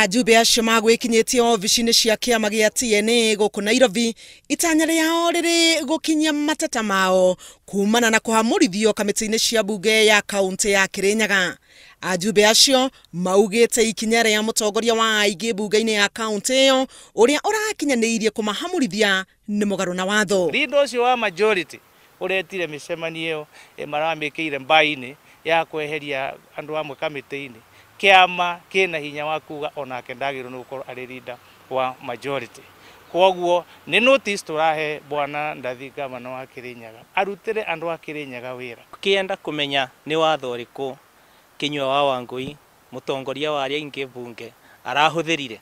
Ajumbe acio magwĩkinyĩtie obici-inĩ cia kĩama gĩa TNA gũkũ Nairobi, itanya rĩao rĩrĩ gũkinyia mateta mao kumana na kũhamũrithio kamĩtĩ-inĩ cia bunge ya kaũntĩ ya Kirinyaga. Ajumbe acio maugĩte ikinya rĩa mũtongoria wa aingĩ bunge-inĩ ya kaũntĩ ĩyo ũrĩa ũrakinyanĩirie kũmahamũrithia nĩ mũgarũ na watho. Leader ũcio wa majority ũretire mĩcemanio ĩyo maramĩkĩire mbainĩ ya kweheria andũ amwe kamĩtĩ-inĩ, kĩama kĩna hinya wa kuga onake ndagĩrĩirwo nĩ gũkorwo arĩ leader wa majority. Koguo nĩ notice tũrahe bwana Ndathi, gavana wa Kirinyaga, arutĩre andũ a Kirinyaga wĩra. Ũkĩenda kũmenya nĩ watho ũrĩkũ Kinyua wa Wangũi mũtongoria wa arĩa aingĩ bunge arahũthĩrire,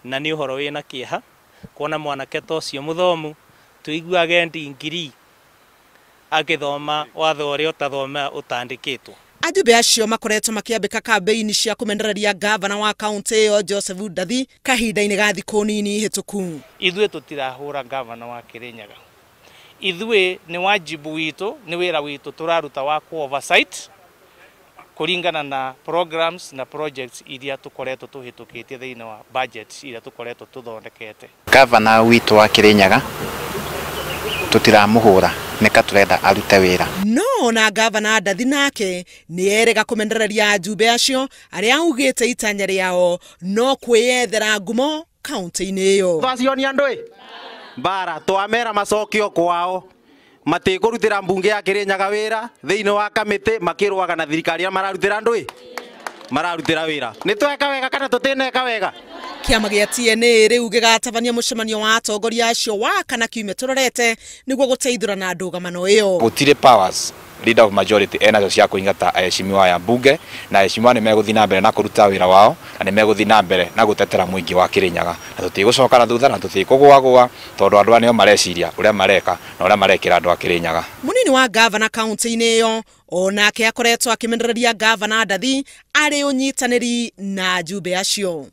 na nĩ ũhoro wĩna kĩeha kuona mwanake ta ũcio mũthomu tũiguage ndingiri agĩthoma watho ũrĩa ũtathoma ũtandĩkĩtwo. Ajumbe acio makoretwo makĩambĩka kambĩini cia kũmenereria gavana wa kaũntĩ ĩyo Joseph Ndathi kahinda-inĩ ga thikũ nini hĩtũku. Ithuĩ tũtirahũra gavana wa Kirinyaga, ithuĩ nĩ wajibu witũ, nĩ wĩra witũ tũraruta wa ku oversight kũringana na programs na projects iria tũkoretwo tũhĩtũkĩtie thĩinĩ wa budget iria tũkoretwo tũthondekete. Gavana witũ wa Kirinyaga tũtiramũhũra, nĩka tũrenda arute wĩra. No na gavana Ndathi nake nĩ erega kũmenereria ajumbe acio arĩa augĩte itanya rĩao no kwĩyethera ngumo kaũntĩ-inĩ ĩyo. Twacionia andũ ĩ mbara twamera macokio kwao matikũrutĩra mbunge ya Kirinyaga wĩra thĩinĩ wa kamĩtĩ, makĩrũaga na thirikari arĩa mararutĩra andũ ĩ mararutĩra wĩra. Nĩ tweka wega kana tũtineka wega? Kĩama gĩa TNA rĩu gĩgatabania mũcemanio wa atongoria acio wa kana kiumia tũrorete nĩguo gũteithũrana ndũgamano ĩyo. Gũtirĩ powers leader of majority enacio cia kũingata aheshimiwa aya mbunge, na aheshimiwa nĩ megũthiĩ na mbere na kũruta wĩra wao, na nĩ megũthiĩ na mbere na gũtetera mũingĩ wa Kirinyaga, na tũtigũcoka na thutha na tũtikũgũagũa tondũ andũ aya nĩo mareciria ũrĩa mareka na ũrĩa marekĩra andũ a Kirinyaga. Mũnini wa gavana kaũntĩ-inĩ ĩyo onake akoretwo akĩmenereria gavana Ndathi arĩ ũnyitanĩri na ajumbe acio.